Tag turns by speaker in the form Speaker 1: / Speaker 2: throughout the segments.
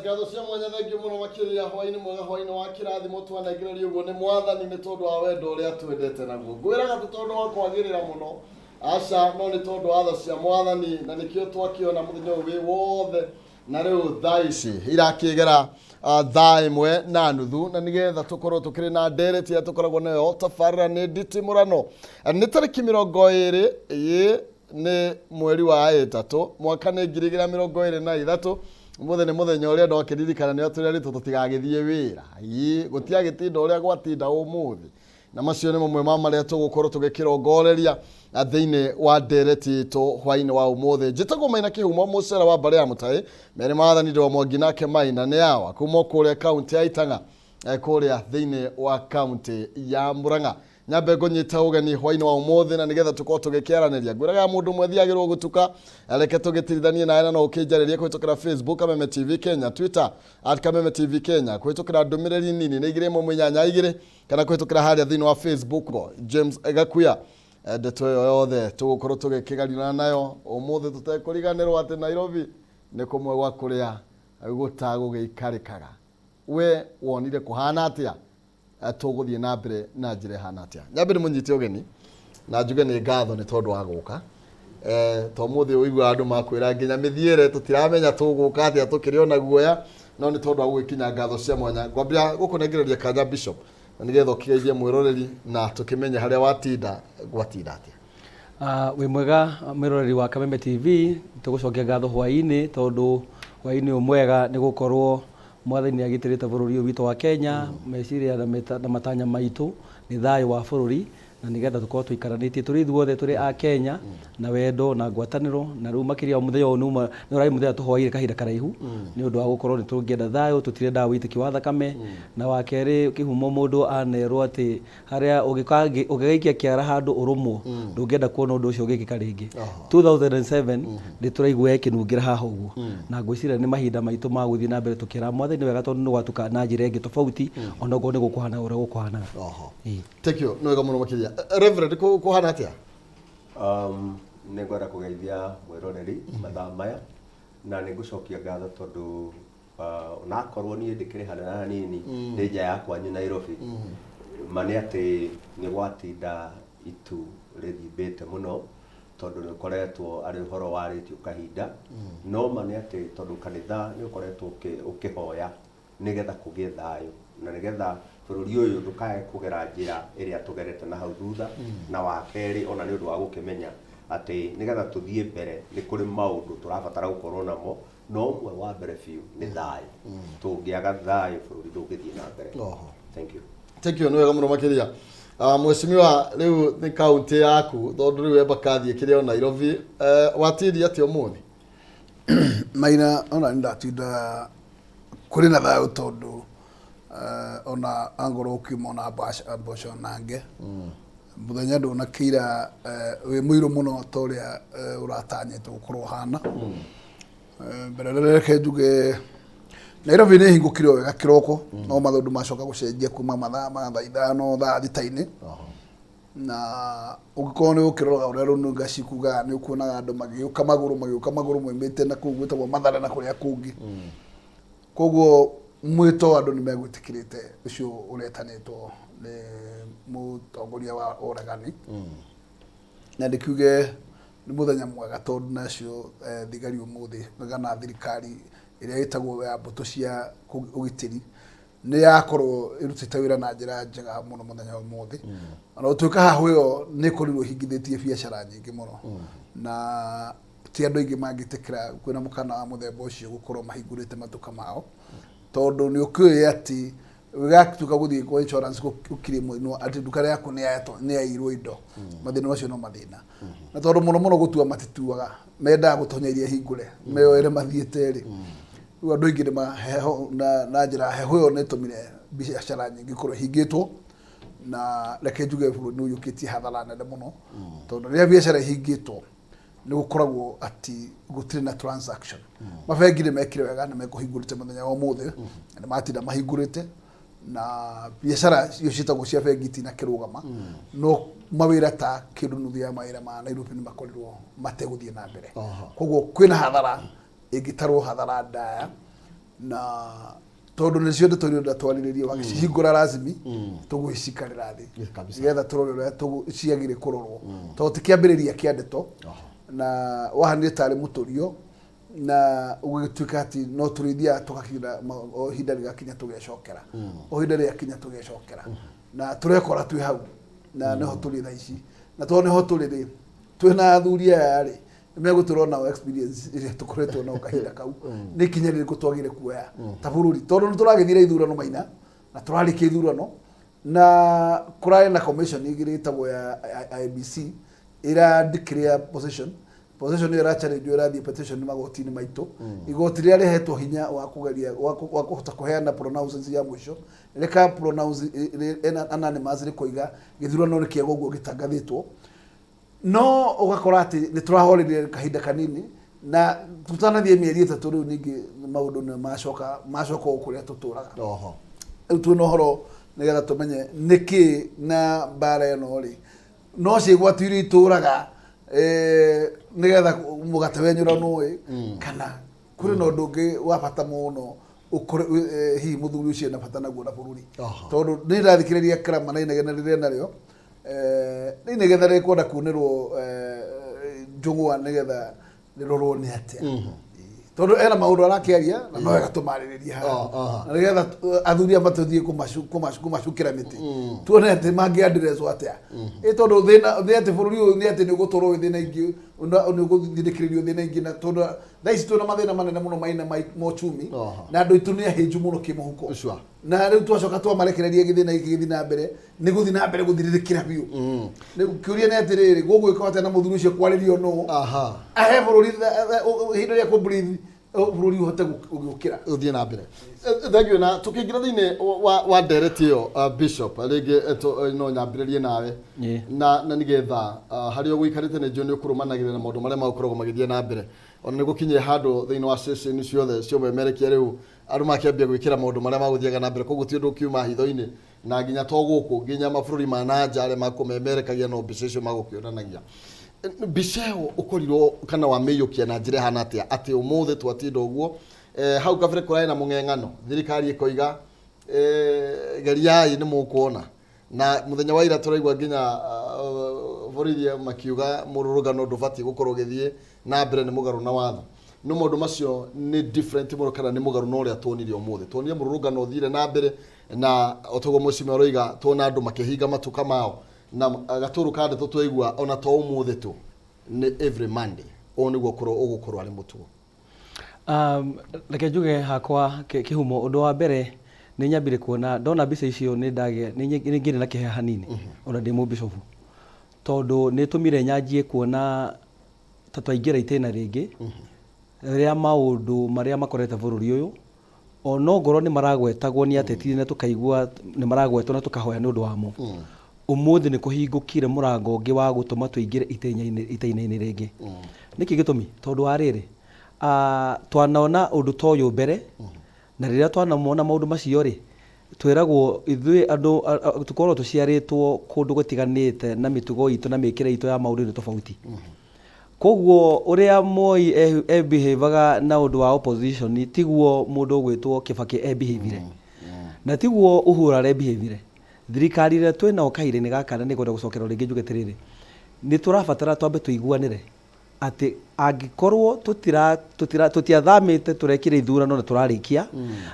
Speaker 1: Ngatho cia mwanya, thengiũ mũno makĩria. Hwainĩ mwega, hwainĩ wa kĩrathimo. Twanengererio ũguo nĩ Mwathani nĩ tondũ wa wendo ũrĩa twendete naguo. Ngwĩraga ti tondũ wa kwagĩrĩra mũno, aca, no nĩ tondũ wa tha cia Mwathani, na nĩkĩo twakĩona mũthenya ũyũ wĩ wothe. Na rĩu thaa ici irakĩgera thaa 1:30, na nĩgetha tũkorwo tũkĩrĩ na ndereti ĩrĩa tũkoragwo nayo tabarĩra nĩ nditimũrano. Nĩ tarĩki 20 ĩ nĩ mweri wa 3, mwaka nĩ 2023. Ũmũthĩ nĩ mũthenya ũrĩa andũ akĩririkana nĩ atũrĩa ritũ tũtigagĩthiĩ wĩra. Ĩ gũtiagĩtinda ũrĩa gwatinda ũmũthĩ, na macio nĩ mamwe ma marĩa tũgũkorwo tũgĩkĩrongoreria thĩinĩ wa ndereti itũ hwainĩ wa ũmũthĩ. Njĩtagwo Maina Kĩhumo, mũcera wa mbarĩ ya Mũtaĩ merĩ maathani ndĩ wa Mwangi, nake Maina nĩ awa kuma kũrĩa kaunti ya Itang'a, kũrĩa thĩinĩ wa kaunti ya Murang'a. Nyambe ngũnyita ũgeni hwainĩ wa ũmũthĩ, na nĩgetha tũkorwo tũgĩkĩaranĩria. Ngwĩraga mũndũ ũmwe thiagĩrwo gũtuka, reke tũgĩtirithanie nawe, na no ũkĩnjarĩrie kũhĩtũkĩra Facebook Kameme TV Kenya, Twitter @KamemeTV Kenya, kũhĩtũkĩra ndũmĩrĩri nini nĩ 21882, kana kũhĩtũkĩra harĩa thĩinĩ wa Facebook James Gakuya. Ndeto ĩyo yothe tũgũkorwo tũgĩkĩgariũrana nayo ũmũthĩ, tũtekũriganĩrwo atĩ Nairobi nĩ kũmwe gwa kũrĩa gũtagũgĩikarĩkaga. We wonire kũhana atĩa? Tũgũthiĩ na mbere na njĩra ĩhana atĩa? Nyambe nĩ mũnyite ũgeni na njuge nĩ ngatho nĩ tondũ wa gũka. To mũthĩ ũiguaga andũ makwĩra nginya mĩthiĩre tũtiramenya tũgũka atĩa, tũkĩrĩ ona guoya, no nĩ tondũ wa gũgĩkinya, ngatho cia mwanya. Ngwambia gũkũnengereria kanya, Bishop, na nĩgetha ũkĩgeithie mwĩroreri na tũkĩmenye harĩa watinda gwatinda atĩa.
Speaker 2: Wĩ mwega mwĩroreri wa Kameme TV, tũgũcokia ngatho hwaĩ-inĩ, tondũ hwaĩ-inĩ ũyũ mwega nĩ gũkorwo Mwathani nĩ agitĩrĩte bũrũri ũyũ witũ wa Kenya. Meciria na matanya maitũ nĩ thayũ wa bũrũri, na nĩgetha tũkorwo tũikaranĩtie tũrĩ ithuothe tũrĩ a Kenya na wendo na ngwatanĩro. Na rĩu makĩria mũthenya ũyũ nĩuma nĩ ũrarĩ mũthenya tũhoeire kahinda karaihu, nĩ ũndũ wa gũkorwo nĩ tũngĩenda thayũ, tũtirendaga wĩitĩki wa thakame. Na wa kerĩ, kĩhumo mũndũ anerwo atĩ harĩa ũngĩgaikia kĩara handũ ũrũmwo, ndũngĩenda kuona ũndũ ũcio ũgĩkĩka rĩngĩ. 2007 nĩ tũraigua ĩkĩnungĩra haha ũguo, na ngwĩciria nĩ mahinda maitũ ma gũthiĩ na mbere tũkĩra Mwathani wega, tondũ nĩ gwatuka na njĩra ĩngĩ tofauti, ona okorwo nĩ gũkũhana ũrĩa gũkũhanaga.
Speaker 1: Ĩĩ. Thank you, nĩ wega mũno makĩria. Reverend, kũhana atĩa?
Speaker 3: Nĩ ngwenda kũgeithia mwĩroreri mathaa maya, na nĩ ngũcokia ngatho tondũ onakorwo niĩ ndĩkĩrĩ hanene hanini, ndĩ nja ya kwanyu Nairobi. Ma nĩ atĩ nĩ gwatinda itu rĩthimbĩte mũno, tondũ nĩ ũkoretwo arĩ ũhoro warĩtio kahinda. No ma nĩ atĩ tondũ kanitha nĩ ũkoretwo ũkĩhoya nĩgetha kũgĩe thayũ, na nĩgetha bũrũri ũyũ ndũkae kũgera njĩra ĩrĩa tũgerete na hau thutha. Na wa kerĩ, ona nĩ ũndũ wa gũkĩmenya atĩ nĩgetha tũthiĩ mbere nĩ kũrĩ maũndũ tũrabatara gũkorwo namo, no ũmwe wa mbere biũ nĩ thayũ. Tũngĩaga thayũ, bũrũri ndũngĩthiĩ na mbere. Thank you.
Speaker 1: Thank you, nĩ wega mũno makĩria. Mheshimiwa, rĩu nĩ kaunti yaku, tondũ rĩu Embakasi ĩkĩrĩ o Nairobi. Watindia atĩa ũmũthĩ?
Speaker 4: Maina, ona nĩ ndatinda kũrĩ na thayũ, tondũ ona angorwo ũkiuma ona mboco nange mũthenya ndũnakĩira wĩ mũirũ mũno ta ũrĩa ũratanyĩtwo gũkorwo ũhana. Mbere reke njuge Nairobi nĩ hingũkire o wega kĩroko, no maũndũ macoka gũcenjia kuma mathaa ma thaa 5, thaa 6-inĩ. Na ũngĩkorwo nĩ ũkĩroraga ũrĩa rũnunga cikugaga, nĩ ũkuonaga andũ magĩũka magũrũ, magĩũka magũrũ moimĩte na kũu gwĩtagwo Mathare na kũrĩa kũngĩ. Koguo mwĩto andũ nĩ megwĩtĩkĩrĩte ũcio ũretanĩtwo nĩ mũtongoria wa ũregani. Na ndĩkiuge nĩ mũthenya mwega, tondũ nacio thigari ũmũthĩ kana thirikari ĩrĩa ĩtagwo ya mbũtũ cia ũgitĩri nĩ yakorwo ĩrutĩte wĩra na njĩra njega mũno mũthenya wa ũmũthĩ. Ona gũtuĩka hahũ ĩyo nĩ ĩkorirwo ĩhingithĩtie biacara nyingĩ mũno, na ti andũ aingĩ mangĩtĩkĩra kwĩna mũkana wa mũthemba ũcio gũkorwo mahingũrĩte matuka mao, tondũ nĩ ũkĩũĩ atĩ gatuĩka gũthiĩ kwa insurance gũkirĩ mũinwo atĩ nduka yaku nĩ yaiyirwo indo. Mathĩna macio no mathĩna, na tondũ mũno mũno gũtua matituaga, mendaga gũtonya iria hingũre meyoere mathiĩte rĩ. Rĩu andũ aingĩ nĩ maheho na njĩra heho ĩyo nĩ ĩtũmire biacara nyingĩ ikorwo ihingĩtwo. Na reke njuge bũrũri nĩ ũiyũkĩtie hathara nene mũno, tondũ rĩrĩa biacara ihingĩtwo nĩ gũkoragwo atĩ gũtirĩ na transaction. Mabengi nĩ mekire wega, nĩ mekũhingũrĩte mũthenya wa ũmũthĩ, na nĩ matinda mahingũrĩte, na biacara icio ciĩtagwo cia bengi itinakĩrũgama, no mawĩra ta kĩndũ nuthu ya mawĩra ma Nairobi nĩ makorirwo mategũthiĩ na mbere. Koguo kwĩna hathara ĩngĩtarwo hathara ndaya. Na tondũ nĩcio ndeto iria ũrenda twarĩrĩrie wagĩcihingũra rasmi, tũgũgĩcikarĩra thĩ nĩgetha tũrore ũrĩa ciagĩrĩire kũrorwo, tondũ ti kĩambĩrĩria kĩa ndeto na wahanire tarĩ mũtũrio na ũgĩtuĩka atĩ no tũrĩthiaga tũgakinya o ihinda rĩgakinya tũgecokera, o ihinda rĩakinya tũgecokera, na tũrekora twĩ hau na nĩho tũrĩ thaa ici. Na tondũ nĩho tũrĩ rĩ, twĩna athuri aya rĩ, nĩmegũtwĩra onao experience ĩrĩa tũkoretwo nao kahinda kau, nĩ ikinya rĩrĩkũ twagĩrĩire kuoya ta bũrũri, tondũ nĩ tũragĩthire ithurano maina na tũrarĩkia ithurano na kũrarĩ na commission igĩrĩ ĩtagwo ya IEBC ĩra declare possession. Possession ĩyo ĩra challenge, ĩrathiĩ petition magoti-inĩ maitũ. Igoti rĩrĩa rĩhetwo hinya wa kũgeria wa kũhota kũheana pronouncements ya mũico rĩka pronounce anonymous, rĩkoiga gĩthurano nĩ kĩega ũguo gĩtangathĩtwo. No ũgakora atĩ nĩ tũrahorire kahinda kanini na tũtanathiĩ mĩeri 3, rĩu ningĩ maũndũ nĩ macoka macoka o kũrĩa tũtũraga. Rĩu twĩna ũhoro nĩgetha tũmenye nĩkĩ na mbara ĩno rĩ no ciĩgwati iria itũraga, nĩgetha mũgate wenyũranwo ĩ, kana kũrĩ na ũndũ ũngĩ wa bata mũno ũkore hihi mũthuri ũcio ena bata naguo na bũrũri. Tondũ nĩ ndathikĩrĩria Karama na inegene rĩrĩa narĩo, nĩ inegene rĩkwenda kunĩrwo njũgũa nĩgetha rĩrorwo nĩ atĩa, tondũ ena maũndũ arakĩaria na no wega tũmarĩrĩrie haha. Na nĩgetha athuri aya matũthiĩ kũmacukĩra mĩtĩ, tuone atĩ mangĩandirezwo atĩa ĩ, tondũ thĩna nĩ atĩ bũrũri ũyũ nĩ atĩ nĩ ũgũtwarwo wĩ thĩna ingĩ, nĩ ũgũthindĩkĩrĩrio thĩna ingĩ, na tondũ thaa ici twĩna mathĩna manene mũno maina ma uchumi na andũ aitũ nĩ ahĩnju mũno kĩmũhuko. Na rĩu twacoka twamarekereria gĩthĩna gĩkĩ gĩthiĩ na mbere, nĩ gũthiĩ na mbere gũthirĩrĩkĩra biũ. Rĩu kĩũria nĩ atĩrĩrĩ, gũgwĩka atĩa na mũthuri ũcio kwarĩrio nũ ahe bũrũri ihinda rĩa kũ breathe, bũrũri ũhote gũkĩra.
Speaker 1: Ũthiĩ na mbere. Thank you. Na tũkĩingĩra thĩinĩ wa ndereti ĩyo, Bishop, rĩngĩ no nyambĩrĩrie nawe na nĩgetha harĩa ũgũikarĩte nĩ njũĩ nĩ ũkũrũmanagĩrĩra na maũndũ marĩa magũkoragwo magĩthiĩ na mbere, ona nĩ gũkinyire handũ thĩinĩ wa ceceni ciothe cia ũmemerekia rĩu andũ makĩambia gwĩkĩra maũndũ marĩa magũthiaga na mbere, koguo ti ũndũ ũkiuma hitho-inĩ, na nginya to gũkũ, nginya mabũrũri ma na nja arĩa makũmemerekagia no mbica icio magũkĩonanagia. Mbica ĩyo ũkorirwo kana wamĩiyũkia na njĩra ĩhana atĩa atĩ ũmũthĩ twatinda ũguo? Hau kabere kũrarĩ na mũng'eng'ano, thirikari ĩkoiga geriai nĩ mũkuona, na mũthenya wa ira tũraigua nginya borithi makiuga mũrũrũngano ndũbatiĩ gũkorwo ũgĩthiĩ na mbere, nĩ mũgarũ na watho. No maũndũ macio nĩ different mũno kana nĩ mũgarũ na ũrĩa tuonire ũmũthĩ. Tuonire mũrũrũngano ũthire na mbere, na o toguo mũcimia ũroiga, tuona andũ makĩhinga matuka mao na gatũrũ ka ndeto twaigua ona to ũmũthĩ tu, nĩ every Monday ũũ nĩguo ũgũkorwo arĩ mũtugo.
Speaker 2: Reke njuge hakwa kĩhumo, ũndũ wa mbere nĩ nyambire kuona, ndona mbica icio nĩ ndagĩa nĩ ngĩrĩ na kĩeha hanini ona ndĩ mũbishofu, tondũ nĩ tũmire nyanjie kuona ta twaingĩra itĩna rĩngĩ rĩa maũndũ marĩa makorete bũrũri ũyũ, ona ongorwo nĩ maragwetagwo nĩ ateti na tũkaigua nĩ maragwetwo na tũkahoya nĩ ũndũ wamo. Ũmũthĩ nĩ kũhingũkire mũrango ũngĩ wa gũtũma tũingĩre itĩna-inĩ rĩngĩ. Nĩkĩ gĩtũmi? Tondũ wa rĩrĩ, twanona ũndũ ta ũyũ mbere, na rĩrĩa twanamona maũndũ macio rĩ, twĩragwo ithuĩ andũ tũkoragwo tũciarĩtwo kũndũ gũtiganĩte na mĩtugo itũ na mĩkĩre itũ ya maũndũ nĩ tofauti. Koguo ũrĩa Moi e-behave-aga na ũndũ wa opposition tiguo mũndũ ũgwĩtwo Kibaki e-behave-ire, na tiguo Uhuru are-behave-ire. Thirikari ĩrĩa twĩ nao kahinda-inĩ gaka, na nĩ ngwenda gũcokera rĩngĩ njuge atĩrĩrĩ, nĩ tũrabatara twambe tũiguanĩre atĩ angĩkorwo tũtira tũtira tũtiathamĩte, tũrekire ithurano na tũrarĩkia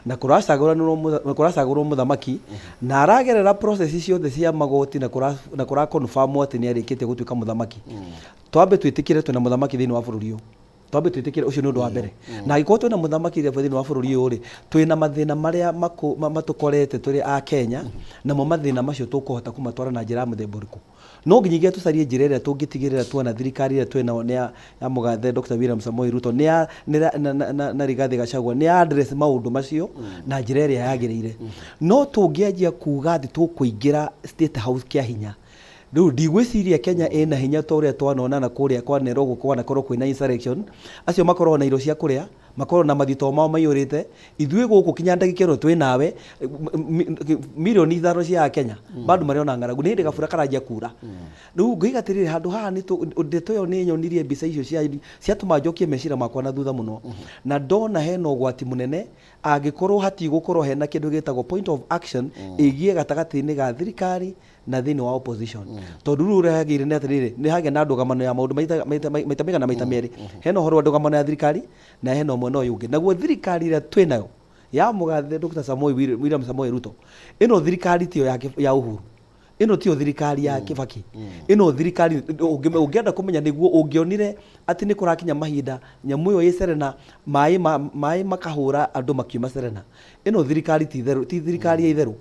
Speaker 2: na kũracagũranĩrwo na kũracagũrwo mũthamaki na aragerera process ciothe cia magoti na kũra na kũra confirm atĩ nĩ arĩkĩtie gũtuĩka mũthamaki, twambe twĩtĩkĩre twĩna mũthamaki thĩinĩ wa bũrũri ũyũ. Twambe twĩtĩkĩre ũcio nĩ ũndũ wa mbere. Na angĩkorwo twĩna mũthamaki thĩinĩ wa bũrũri ũyũ rĩ, twĩna mathĩna marĩa matũkorete tũrĩ a Kenya, namo mathĩna macio tũkũhota kũmatwara na njĩra ya mũthemba ũrĩkũ? No nginyagia tũcarie njĩra ĩrĩa tũngĩtigĩrĩra tuona thirikari ĩrĩa twĩ nayo nĩ ya mũgathe Dr. William Samoei Ruto nĩ ya na Rigathi Gachagua nĩ ya address maũndũ macio na njĩra ĩrĩa yagĩrĩire. No tũngĩanjia kuga atĩ tũkũingĩra State House kĩa hinya, rĩu ndigwĩciria Kenya ĩna hinya ta ũrĩa twanona na kũrĩa kwanerwo kwanakorwo kwĩna insurrection. Acio makoragwo na irio cia kũrĩa. Makorwo na mathitoo mao maiyũrĩte. Ithuĩ gũkũ kinya ndagĩka ĩno twĩ nawe, 5 million cia Kenya bado marĩ ona ng'aragu. Nĩ hĩndĩ gabura karanjia kura. Rĩu ngoiga atĩrĩrĩ, handũ haha nĩ ndeto ĩyo nĩ nyonirie mbica icio cia ciatũma njokie meciria makwa na thutha mũno, na ndona hena ũgwati mũnene angĩkorwo hatigũkorwo hena kĩndũ gĩtagwo point of action ĩgiĩ gatagatĩ-inĩ ga thirikari na thĩinĩ wa opposition. Tondũ rĩu ũrĩa hagĩire nĩ atĩrĩrĩ, nĩ hagĩa na ndũgamano ya maũndũ maita maigana maita merĩ. Hena ũhoro wa ndũgamano ya thirikari na hena mwena ũyũ ũngĩ. Naguo thirikari ĩrĩa twĩ nayo ya mũgathe Dr. Samoei William Samoei Ruto, ĩno thirikari tiyo ya Uhuru, ĩno tiyo thirikari ya Kibaki. Ĩno thirikari ũngĩenda kũmenya nĩguo ũngĩonire atĩ nĩ kũrakinya mahinda nyamũ ĩyo ĩ Serena, maĩ makahũra andũ makiuma Serena. Ĩno thirikari ti itherũ, ti thirikari ya itherũ.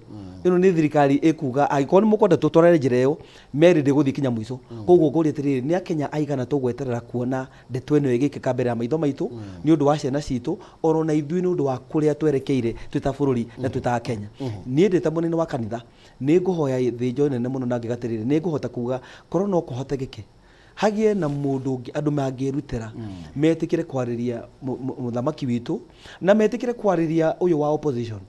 Speaker 2: Ĩno nĩ thirikari ĩkuga angĩkorwo nĩ mũkwenda tũtwarane njĩra ĩyo, meri ndĩgũthiĩ kinya mũico. Koguo ngũria atĩrĩrĩ, nĩ Akenya aigana tũgweterera kuona ndeto ĩno ĩgĩkĩka mbere ya maitho maitũ, nĩ ũndũ wa ciana citũ oro na ithuĩ, nĩ ũndũ wa kũrĩa twerekeire twĩ ta bũrũri na twĩ ta Akenya? Niĩ ndĩ ta mũnene wa kanitha nĩ ngũhoya thĩnjo nene mũno, na ngĩga atĩrĩrĩ, nĩ ngũhota kuga korwo no kũhotekeke hagĩe na mũndũ ũngĩ andũ mangĩrutĩra, metĩkĩre kwarĩria mũthamaki witũ na metĩkĩre kwarĩria ũyũ wa opposition,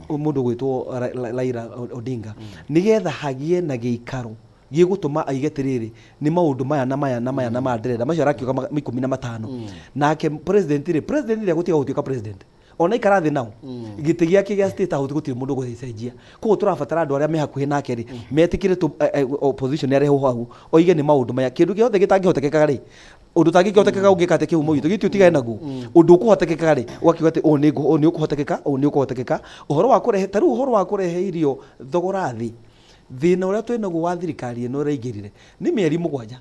Speaker 2: mũndũ ũgwĩtwo Raila Odinga, nĩgetha hagĩe na gĩikaro gĩgũtũma aige atĩrĩrĩ, nĩ maũndũ maya na maya na maya na maya ndĩrenda, macio arakiuga 15. Nake president rĩ, president rĩ agũtiga gũtuĩka president ona ikara thĩ nao gĩtĩ gĩake gĩa State House, gũtirĩ mũndũ ũgũgĩcenjia. Koguo tũrabatara andũ arĩa me hakuhĩ nake rĩ metĩkĩre opposition arehwo hau oige nĩ maũndũ maya. Kĩndũ gĩothe gĩtangĩhotekeka rĩ, ũndũ ũtangĩkĩhotekeka ũngĩka atĩ kĩhumo gitũ gĩtĩ ũtigane naguo. Ũndũ ũkũhotekeka rĩ, ũgakiuga atĩ ũũ nĩ ũkũhotekeka, ũũ nĩ ũkũhotekeka. Ũhoro wa kũrehe ta rĩu, ũhoro wa kũrehe irio thogora thĩ, thĩna ũrĩa twĩ naguo wa thirikari ĩno ĩraingĩrire nĩ mĩeri 7,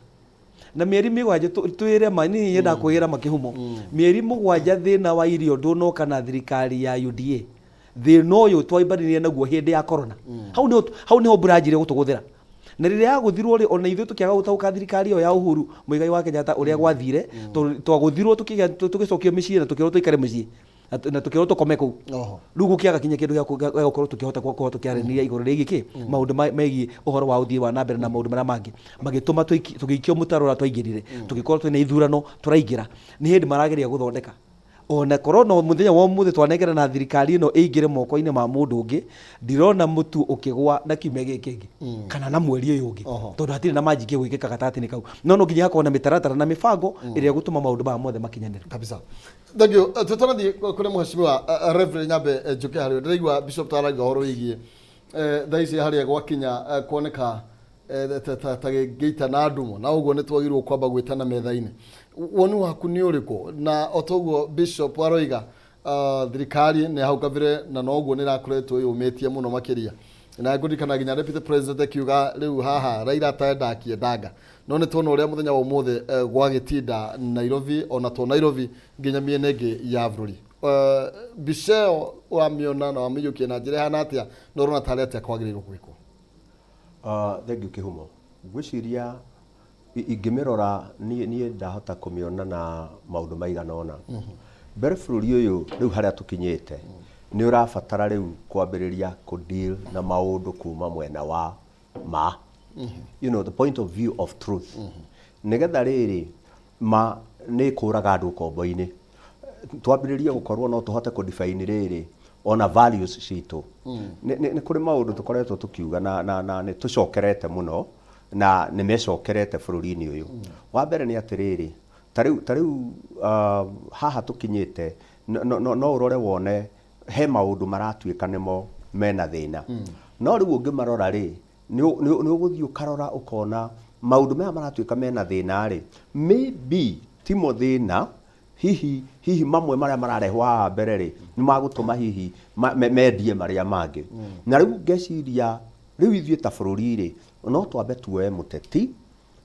Speaker 2: na mĩeri 7 twĩre ma niĩ nyendaga kwĩra makĩhumo mĩeri 7 thĩna wa irio ndũnoka na thirikari ya UDA. Thĩna ũyũ twaimbanirie naguo hĩndĩ ya corona. Hau nĩho mbura yanjirie gũtũgũthĩra, na rĩrĩa yagũthirwo rĩ, ona ithuĩ tũkĩaga gũtaũka thirikari ĩyo ya Uhuru Muigai wa Kenyatta ũrĩa gwathire, tondũ twagũthirwo tũgĩcokio mĩciĩ na tũkĩrwo tũikare mĩciĩ na tũkĩrwo tũkome kũu. Rĩu gũkĩaga kinya kĩndũ gĩa gũkorwo tũkĩhota gũkorwo tũkĩaranĩria igũrũ rĩgiĩ kĩ maũndũ megiĩ ũhoro wa ũthii wa na mbere na maũndũ marĩa mangĩ magĩtũma tũgĩikio mũtaro ũrĩa twaingĩrire. Tũgĩkorwo twĩna ithurano tũraingĩra, nĩ hĩndĩ marageria gũthondeka. Ona korwo no mũthenya wa ũmũthĩ twanengera na thirikari ĩno ĩingĩre moko-inĩ ma mũndũ ũngĩ, ndirona mũtu ũkĩgwa na kiumia gĩkĩ kĩngĩ kana na mweri ũyũ ũngĩ, tondũ hatirĩ na manjiki gwĩkĩka gatagatĩ-inĩ kau. No nginya hakorwo na mĩtaratara na mĩbango ĩrĩa ĩgũtũma maũndũ maya mothe makinyanĩre.
Speaker 1: Kabisa, thank you. Tũtanathiĩ kũrĩ mheshimiwa Reverend, nyambe njũke harĩ we. Ndĩraigua Bishop taragia ũhoro wĩgiĩ thaa ici harĩa gwakinya, kuoneka ta gĩita na ndumo, na ũguo nĩ twagĩrĩirwo kwamba gwĩtana metha-inĩ. Woni waku nĩ ũrĩkũ? Na o ta ũguo Bishop aroiga, thirikari nĩ hau kabere na noguo nĩ ĩrakoretwo ĩyũmĩtie mũno makĩria, na ngũririkana nginya deputy president akiuga rĩu haha Raila ataenda akiendanga. No nĩ tuona ũrĩa mũthenya wa ũmũthĩ gwagĩtinda Nairobi, ona to Nairobi, nginya mĩena ĩngĩ ya bũrũri. Mbica ĩyo ũramĩona na wamĩiyũkia na njĩra ĩhana atĩa, na ũrona tarĩ atĩa kwagĩrĩirwo gwĩkwo?
Speaker 3: Thank you, Kĩhumo. Ngwĩciria ingĩmĩrora niĩ ndahota kũmĩona na maũndũ maigana ũna. Mbere, bũrũri ũyũ rĩu harĩa tũkinyĩte nĩ ũrabatara rĩu kwambĩrĩria kũ deal na maũndũ kuma mwena wa ma, the point of view of truth, nĩgetha rĩrĩ ma nĩ kũraga andũ ũkombo-inĩ, twambĩrĩrie gũkorwo no tũhote kũ define rĩrĩ ona values citũ. Nĩ kũrĩ maũndũ tũkoretwo tũkiuga na nĩ tũcokerete mũno na nĩ mecokerete bũrũri-inĩ ũyũ. Wa mbere nĩ atĩrĩrĩ, ta rĩu haha tũkinyĩte, no ũrore wone he maũndũ maratuĩka nĩmo mena thĩna, no rĩu ũngĩmarora rĩ, nĩ ũgũthiĩ ũkarora ũkona maũndũ maya maratuĩka mena thĩna rĩ, maybe timo thĩna. Hihi mamwe marĩa mararehwo haha mbere rĩ, nĩ magũtũma hihi mendie marĩa mangĩ. Na rĩu ngeciria rĩu ithuĩ ta bũrũri rĩ, no twambe tuoe mũteti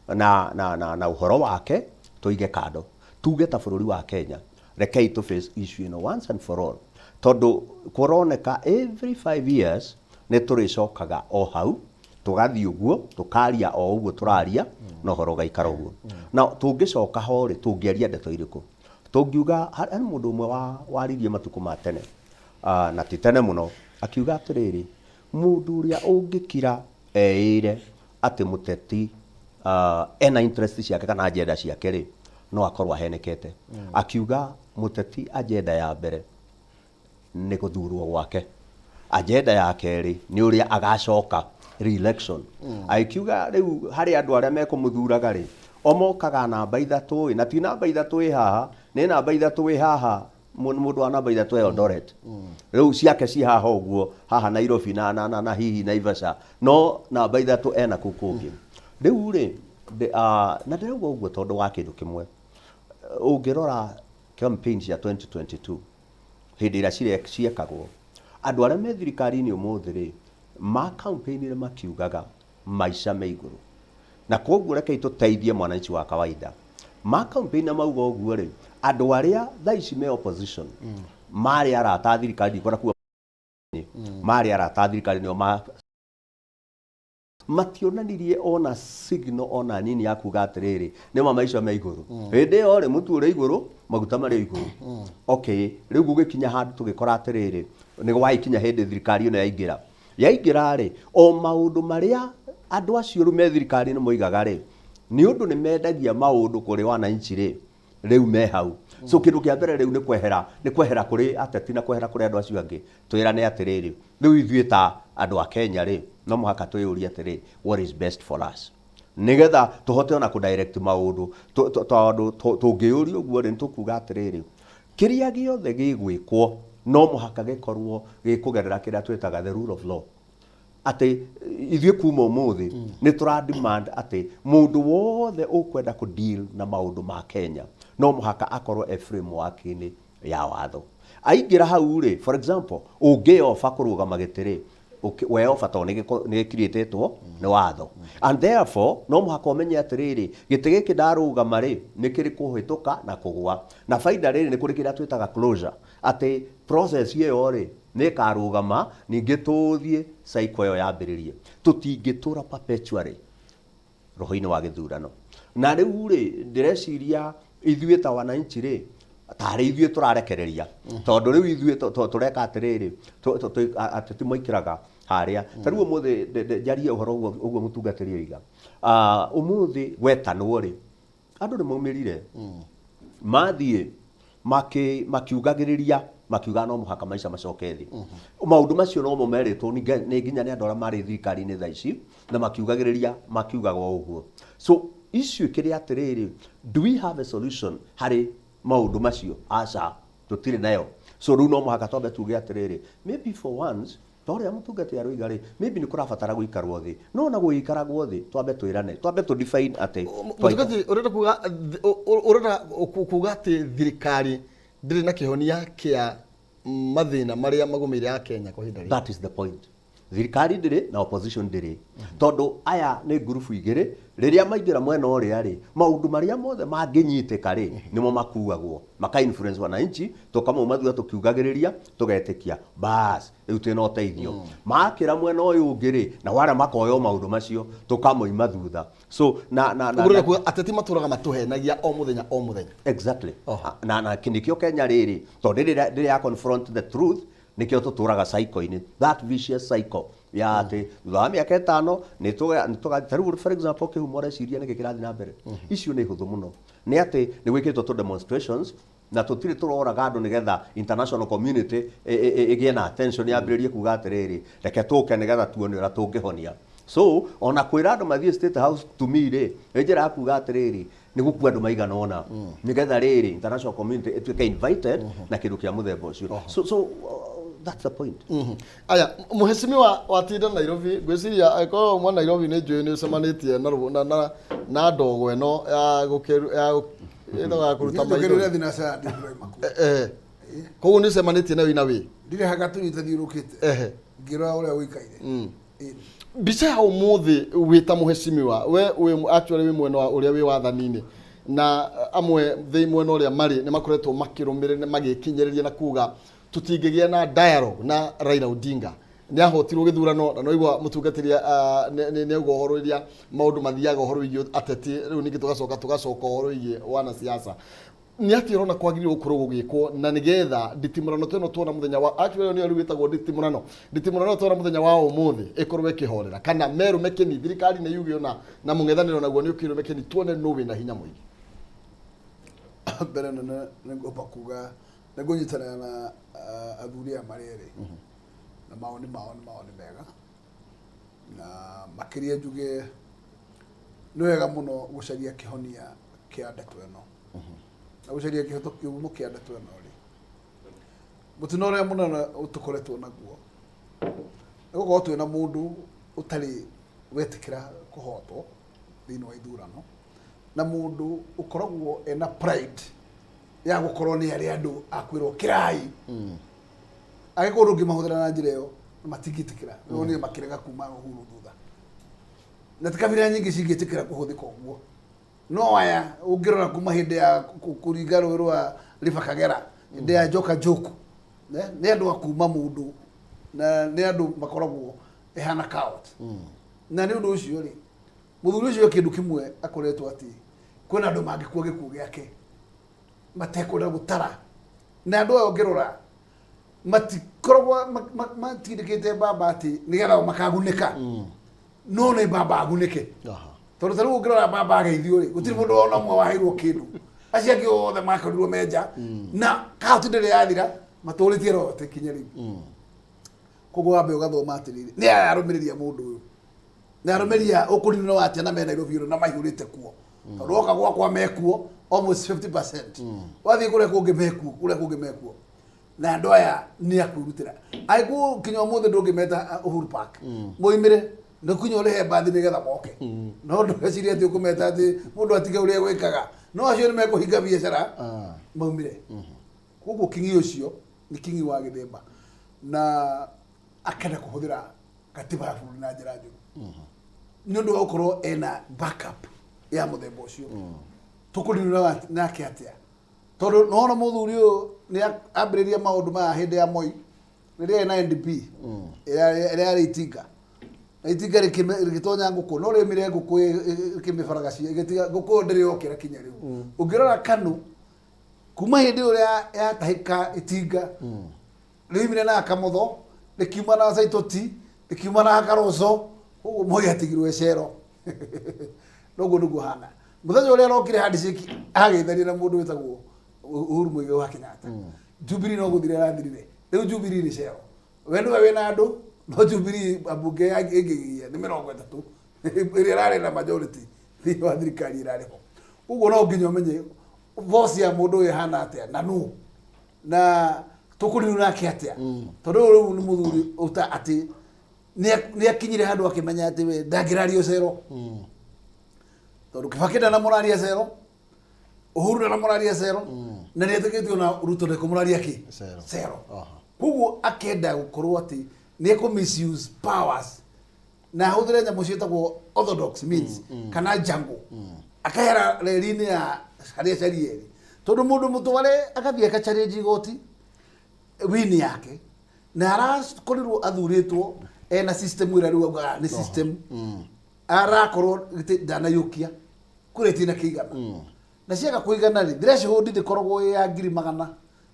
Speaker 3: na ũhoro wake tũige kando, tuge ta bũrũri wa Kenya, rekei tũ face issue ĩno once and for all, tondũ kũroneka every 5 years nĩ tũrĩcokaga o hau, tũgathiĩ ũguo, tũkaria o ũguo tũraria, na ũhoro ũgaikara ũguo. Na tũngĩcoka ho rĩ, tũngĩaria ndeto irĩkũ? Tũngiuga harĩ mũndũ ũmwe waririe matukũ ma tene, na ti tene mũno, akiuga atĩrĩrĩ, mũndũ ũrĩa ũngĩkira eĩre atĩ mũteti ena interest ciake kana agenda ciake rĩ, No akorwo ahenekete akiuga mũteti agenda ya mbere nĩ gũthurwo gwake, agenda ya kerĩ nĩ ũrĩa agacoka re-election. Agĩkiuga rĩu harĩ andũ arĩa mekũmũthuraga rĩ, o mokaga namba 3 ĩ, na ti namba 3 ĩ haha, nĩ namba 3 ĩ haha. Mũndũ wa namba 3 Eldoret, rĩu ciake ci haha ũguo haha Nairobi na hihi Naivasha, no namba 3 ena kũu kũngĩ. Rĩu rĩ na ndĩrauga ũguo tondũ wa kĩndũ kĩmwe. Ũngĩrora campaign cia 2022, hĩndĩ ĩrĩa ciekagwo, andũ arĩa me thirikari-inĩ ũmũthĩ rĩ, ma campaign makiugaga maica me igũrũ, na koguo rekei tũteithie mwananchi wa kawaida. Ma campaign na mauga ũguo rĩ, andũ arĩa thaa ici me opposition marĩ arata a thirikari, ndikwenda kuga marĩ arata a thirikari, nĩo ma mationanirie ona signal ona nini ya kuga atĩrĩrĩ, nĩma maica me igũrũ. Hĩndĩ ĩyo rĩ, mũtu ũrĩ igũrũ, maguta marĩ igũrũ. Okay, rĩu gũgĩkinya handũ tũgĩkora atĩrĩrĩ, nĩ gwagĩkinya hĩndĩ thirikari ĩno yaingĩra. Yaingĩra rĩ, o maũndũ marĩa andũ acio rĩu me thirikari-inĩ moigaga rĩ, nĩ ũndũ nĩ mendagia maũndũ kũrĩ wananchi rĩ, rĩu me hau. So kĩndũ kĩa mbere rĩu nĩ kwehera kũrĩ ateti na kwehera kũrĩ andũ acio angĩ, twĩrane atĩrĩrĩ, rĩu ithuĩ ta andũ a Kenya rĩ, no mũhaka twĩyũrie atĩrĩ, what is best for us, nĩgetha tũhote ona kũ direct maũndũ. Tondũ tũngĩyũria ũguo rĩ, nĩ tũkuga atĩrĩrĩ, kĩrĩa gĩothe gĩgwĩkwo no mũhaka gĩkorwo gĩkũgerera kĩrĩa twĩtaga the rule of law, atĩ ithuĩ kuma ũmũthĩ nĩ tũra demand atĩ mũndũ wothe ũkwenda kũ deal na maũndũ ma Kenya no mũhaka akorwo e framework-inĩ ya watho. Aingĩra hau rĩ, for example, ũngĩyoba kũrũgama gĩtĩ rĩ, weyoba tondũ nĩ gĩkirĩtĩtwo nĩ watho, and therefore no mũhaka ũmenye atĩrĩrĩ, gĩtĩ gĩkĩ ndarũgama rĩ, nĩ kĩrĩ kũhĩtũka na kũgũa na baida rĩrĩ, nĩ kũrĩ kĩrĩa twĩtaga closure, atĩ process ĩyo rĩ, nĩ ĩkarũgama, ningĩ tũthiĩ cycle ĩyo yambĩrĩrie. Tũtingĩtũra perpetually roho-inĩ wa gĩthurano. Na rĩu rĩ, ndĩreciria ithuĩ ta wananchi rĩ, tarĩ ithuĩ tũrarekereria, tondũ rĩu ithuĩ tũreka atĩrĩrĩ, ateti maikĩraga harĩa. Ta rĩu ũmũthĩ njarie ũhoro ũguo ũguo mũtungatĩri oiga. Ũmũthĩ gwetanwo rĩ, andũ nĩ maumĩrire mathiĩ makiugagĩrĩria, makiuga no mũhaka maica macoke thĩ. Maũndũ macio nomo merĩtwo nĩ nginya nĩ andũ arĩa marĩ thirikari-inĩ thaa ici, na makiugagĩrĩria, makiugaga o ũguo. So issue ĩkĩrĩ atĩrĩrĩ, do we have a solution harĩ maũndũ macio? Aca, tũtirĩ nayo. So rĩu no mũhaka twambe tuge atĩrĩrĩ, maybe for once, ta ũrĩa mũtungati aroiga rĩ, maybe nĩ kũrabatara gũikarwo thĩ, no ona gũgĩikaragwo thĩ, twambe twĩrane, twambe tũ define atĩ
Speaker 1: Mũtungati, ũrenda kuga atĩ thirikari ndĩrĩ na kĩhonia kĩa mathĩna marĩa magũmĩire a Kenya kwa ihinda rĩrĩ?
Speaker 3: That is the point. Thirikari ndĩrĩ na opposition ndĩrĩ, tondũ aya nĩ ngurubu igĩrĩ. Rĩrĩa maingĩra mwena ũrĩa rĩ, maũndũ marĩa mothe mangĩnyitĩka rĩ, nĩmo makuagwo, maka influence wananchi, tũkamauma thutha tũkiugagĩrĩria, tũgetĩkia bas rĩu twĩna ũteithio. Makĩra mwena ũyũ ũngĩ rĩ, nao arĩa makoywo maũndũ macio, tũkamoima thutha. So na
Speaker 1: Ũguo ũrenda kuga ateti matũraga matũhenagia o mũthenya o mũthenya?
Speaker 3: Exactly.
Speaker 1: Oho.
Speaker 3: Na nĩkĩo Kenya rĩrĩ, tondũ rĩrĩ ya confront the truth, nĩkĩo tũtũraga cycle-inĩ, that vicious cycle ya atĩ thutha wa mĩaka 5 nĩ tũga. Ta rĩu, for example, kĩhumo ũreciria nĩkĩ kĩrathiĩ na mbere? Icio nĩ hũthũ mũno, nĩ atĩ nĩ gwĩkĩtwo tũ demonstrations na tũtirĩ tũroraga andũ nĩgetha international community ĩgĩe na attention, yambĩrĩrie kuga atĩrĩrĩ, reke tũke nĩgetha tuone ũrĩa tũngĩhonia. So ona kwĩra andũ mathiĩ State House, to me rĩ, nĩ njĩra ya kuga atĩrĩrĩ, nĩ gũkua andũ maigana ũna nĩgetha rĩrĩ international community ĩtuĩke invited na kĩndũ kĩa mũthemba ũcio. So that's the point.
Speaker 1: Aya, mũhecimiwa watinda Nairobi, ngwĩciria angĩkorwo mwa Nairobi nĩ njũĩ nĩ ũcemanĩtie na na ndogo ĩno ya gũkĩru ya ĩtagwo ya kũruta
Speaker 4: Njũkĩrĩre
Speaker 1: maithori.
Speaker 4: Thinacara ndikũraima kuo.
Speaker 1: Koguo nĩ ũcemanĩtie nayo ina wĩ
Speaker 4: Ndirĩ haga tũnyite thiũrũkĩte ngĩrora ũrĩa ũikaire. Ĩĩ.
Speaker 1: Mbica ya ũmũthĩ, wĩ ta mũhecimiwa, we wĩ actually wĩ mwena wa ũrĩa wĩ wathani-inĩ, na amwe thĩ mwena ũrĩa marĩ nĩ makoretwo makĩrũmĩrĩra, magĩkinyĩrĩria na kuga tũtingĩgĩa na dialogue na Raila Odinga, nĩ ahotirwo gĩthurano. Na noigua mũtungatĩri nĩ auga ũhoro iria maũndũ mathiaga, ũhoro wĩgiĩ ateti. Rĩu ningĩ tũgacoka ũhoro wĩgiĩ wanasiasa, nĩ atĩ ũrona kwagĩrĩirwo gũkorwo gũgĩkwo na nĩgetha nditimũrano ta ĩno tuona mũthenya wa, actually nĩyo rĩu ĩtagwo nditimũrano ĩno tuona mũthenya wa ũmũthĩ, ĩkorwo ĩkĩhorera, kana merũme kĩni, thirikari nĩ yuge ona na mũng'ethanĩro naguo nĩ ũkĩrũme kĩni, tuone nũ wĩna hinya mũingĩ?
Speaker 4: Mbere nene nĩ ngwamba kuga nĩ ngũnyitanĩra na athuri aya marĩ erĩ na mawoni mao nĩ mawoni mega na makĩria njuge nĩ wega mũno gũcaria kĩhonia kĩa ndeto ĩno na gũcaria kĩhoto kĩhumo kĩa ndeto ĩno rĩ mũtino ũrĩa mũnene tũkoretwo naguo nĩ gũkorwo twĩna mũndũ ũtarĩ wetĩkĩra kũhotwo thĩinĩ wa ithurano na mũndũ ũkoragwo ena pride ya gũkorwo nĩ arĩa andũ akwĩrwo kirai angĩkorwo ndũngĩmahũthĩra na njĩra ĩyo matingĩtĩkĩra mm. nĩ makĩrega kuma Uhuru thutha na ti kabira nyingĩ cingĩtĩkĩra kũhũthĩka ũguo no aya ũngĩrora kuma hĩndĩ ya kũringa rũĩ rwa River Kagera hĩndĩ ya Njoka Njoku nĩ andũ a kuma mũndũ na nĩ andũ makoragwo ĩhana cult na nĩ ũndũ ũcio rĩ Mũthuri ũcio kĩndũ kĩmwe akoretwo atĩ kwĩna andũ mangĩkua gĩkuũ gĩake matekwenda gũtara na andũ aya ũngĩrora matikoragwo matindĩkĩte mbamba atĩ nĩgetha o makagunĩka no nĩ mbamba agunĩke tondũ ta rĩu ũngĩrora mbamba ageithio rĩ gũtirĩ mũndũ ona ũmwe waheirwo kĩndũ acio angĩ othe makorirwo me nja na kauntĩ ndĩrĩ yathira matũrĩtie rote kinya rĩu koguo wambe ũgathoma atĩrĩrĩ nĩ aya arũmĩrĩri a mũndũ ũyũ na arũmĩrĩri a ũkũrinwo wa atĩa na me Nairobi ũrĩa na maihũrĩte kuo tondũ woka gwakwa mekuo almost 50% wathiĩ kũrĩa kũngĩ mekuo kũrĩa kũngĩ mekuo na andũ aya nĩ akwĩrutĩra angĩkorwo kinya ũmũthĩ ndũngĩmeta Uhuru Park moimĩre nĩ kinya ũrĩhe mbathi nĩgetha moke no ndũgecirie atĩ ũkũmeta atĩ mũndũ atige ũrĩa gwĩkaga no acio nĩ mekũhinga biacara maumire koguo kingi ũcio nĩ kingi wa gĩthemba na akenda kũhũthĩra gatiba ya bũrũri na njĩra njũru nĩ ũndũ wa gũkorwo ena backup ya mũthemba ũcio tũkũrinũra nake atĩa tondũ nona mũthuri ũyũ nĩ ambĩrĩria maũndũ maya hĩndĩ ya Moi rĩrĩa ena NDP ĩrĩa yarĩ itinga na itinga rĩgĩtonya ngũkũ no rĩmire ngũkũ ĩkĩmĩbaragacia ĩgĩtiga ngũkũ ĩyo ndĩrĩ yokĩra kinya rĩu ũngĩrora Kanu kuma hĩndĩ ĩyo yatahĩka itinga rĩoimire na kamotho rĩkiuma na saitoti rĩkiuma na karoco ũguo Moi atigirwo ecero noguo nĩguo hana mũthenya ũrĩa arokire handshake ageithania na mũndũ wĩtagwo Uhuru Muigai wa Kenyatta Jubilee no gũthira ĩrathirire rĩu Jubilee nĩ cero we nĩwe wĩna andũ no Jubilee ambunge ĩngĩgĩa nĩ 30 ĩrĩa ĩrarĩ na majority thĩinĩ wa thirikari ĩrarĩ ho ũguo no nginya ũmenye boss ya mũndũ ũyũ ĩhana atĩa na nũ na tũkũrinwo nake atĩa tondũ ũyũ rĩu nĩ mũthuri ũta atĩ nĩ akinyire handũ akĩmenya atĩ we ndangĩraria cero tondũ Kibaki ndanamũraria cero Uhuru ndanamũraria cero na nĩ etĩkĩtie ona Ruto ndekũmũraria kĩ
Speaker 1: Cero.
Speaker 4: cero koguo akenda gũkorwo atĩ nĩ ekũ misuse powers na ahũthĩre nyamũ ciĩtagwo orthodox means kana jungle akahera reri-inĩ ya harĩa caria ĩrĩ tondũ mũndũ mũtware agathiĩ akachallenge igoti win yake na arakorirwo athurĩtwo ena system ĩrĩa rĩu augaga nĩ system arakorwo gĩtĩ ndanaiyũkia kũrĩa itina kĩigana na ciaga kũigana rĩ threshold ndĩkoragwo ĩ ya 100,000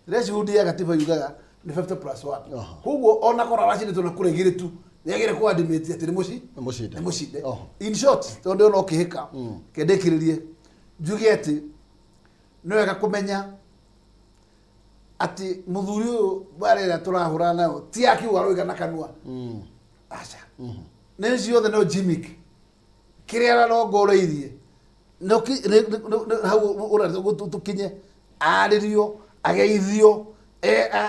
Speaker 4: threshold ya gatiba yugaga nĩ 50 plus 1 koguo ona korwo aracindĩtwo na kura igĩrĩ tu nĩ agĩrĩire kũ admit atĩ nĩ mũci
Speaker 1: Nĩ mũcinde.
Speaker 4: nĩ mũcinde in short tondũ ndĩrona ũkĩhĩka kendĩkĩrĩrie njuge atĩ nĩ wega kũmenya atĩ mũthuri ũyũ mbara ĩrĩa tũrahũrana nayo ti ya kiugo aroiga na kanua aca nĩ ciothe no gimmick kĩrĩa ararongoreirie no hau ũrenda tũkinye arĩrio ageithio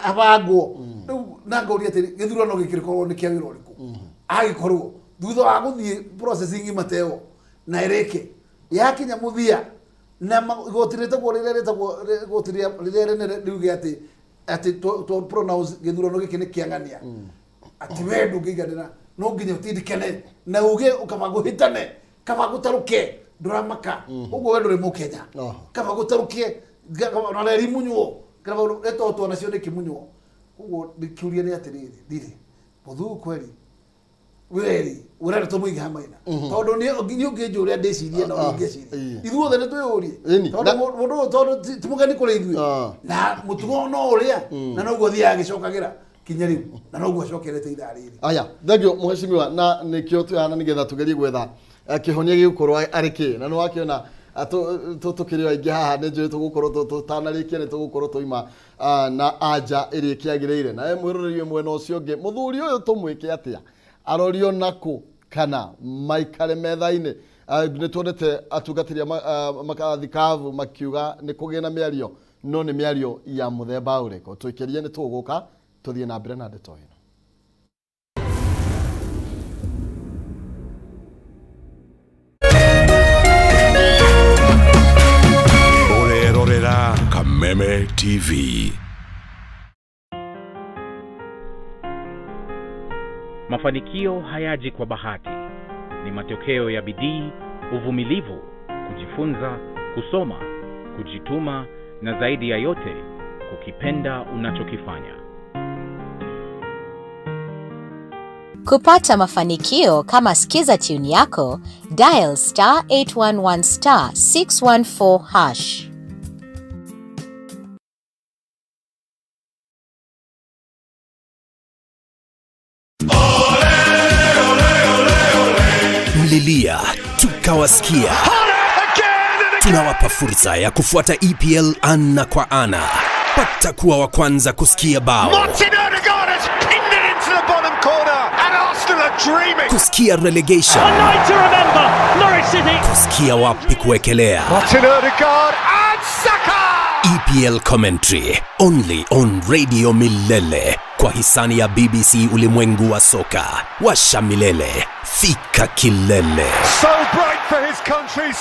Speaker 4: abangwo rĩu na ngauria atĩrĩ gĩthurano gĩkĩ gĩkorwo nĩ kĩa wĩra ũrĩkũ agĩkorwo thutha wa gũthiĩ processing mateo na ĩrĩke yakinya mũthia na igoti rĩtagwo rĩrĩa rĩtagwo igoti rĩrĩa rĩnene riuge atĩ atĩ to pronounce gĩthurano gĩkĩ nĩ kĩang'ania atĩ we ndũngĩiganĩra no nginya ũtindĩkane na uge kaba ngũhĩtane kaba ngũtarũke ndũramaka ũguo we ndũrĩ mũkenya kaba ngũtarũke na reri munywo kaba ĩtotwo nacio nĩ kĩmunywo ũguo kĩũria nĩ atĩrĩrĩ ndirĩ mũthuu kweli weri ũrenda tũmũige ha maina tondũ niĩ ũngĩnjũria ndĩcirie na ũrĩa ingĩciria ithuothe nĩ twĩyũrie tondũ mũndũ ũyũ tondũ ti mũgeni kũrĩ ithuĩ na mũtugo no ũrĩa na noguo athiaga agĩcokagĩra kinya rĩu na noguo acokerete ithaa rĩrĩ
Speaker 1: aya thengio mheshimiwa na nĩkĩo twĩ haha nĩgetha tũgerie gwetha kĩhonia gĩgũkorwo arĩ kĩ na nĩ wakĩona Tũkĩrĩ o aingĩ haha, nĩ njũĩ tũgũkorwo tũtanarĩkia nĩ tũgũkorwo twaima na anja ĩrĩa ĩkĩagĩrĩire. Nawe mwĩroreri wĩ mwena ũcio ũngĩ, mũthuri ũyũ tũmwĩke atĩa? Arorio nakũ kana maikare metha-inĩ? Nĩ tuonete atungatĩri a makathikabu makiuga nĩ kũgĩe na mĩario, no nĩ mĩario ya mũthemba ũrĩkũ? Tũikĩrie, nĩ tũgũka tũthiĩ na mbere na ndeto ĩno.
Speaker 5: Ũrerorera Kameme TV.
Speaker 6: Mafanikio hayaji kwa bahati, ni matokeo ya bidii, uvumilivu, kujifunza, kusoma, kujituma na zaidi ya yote, kukipenda unachokifanya.
Speaker 7: Kupata mafanikio kama Skiza tune yako, dial *811*614#.
Speaker 8: Mlilia tukawasikia. Tunawapa fursa ya kufuata EPL ana kwa ana. Pata kuwa wa kwanza kusikia bao,
Speaker 9: Martin Odegaard has pinned it into the bottom corner, and Arsenal are dreaming.
Speaker 8: Kusikia relegation,
Speaker 10: Night to remember, Norwich City.
Speaker 8: Kusikia wapi kuwekelea.
Speaker 9: Martin Odegaard and Saka!
Speaker 8: EPL commentary only on Radio Milele kwa hisani ya BBC Ulimwengu wa Soka. Washa milele, fika kilele.
Speaker 9: So bright for his country, so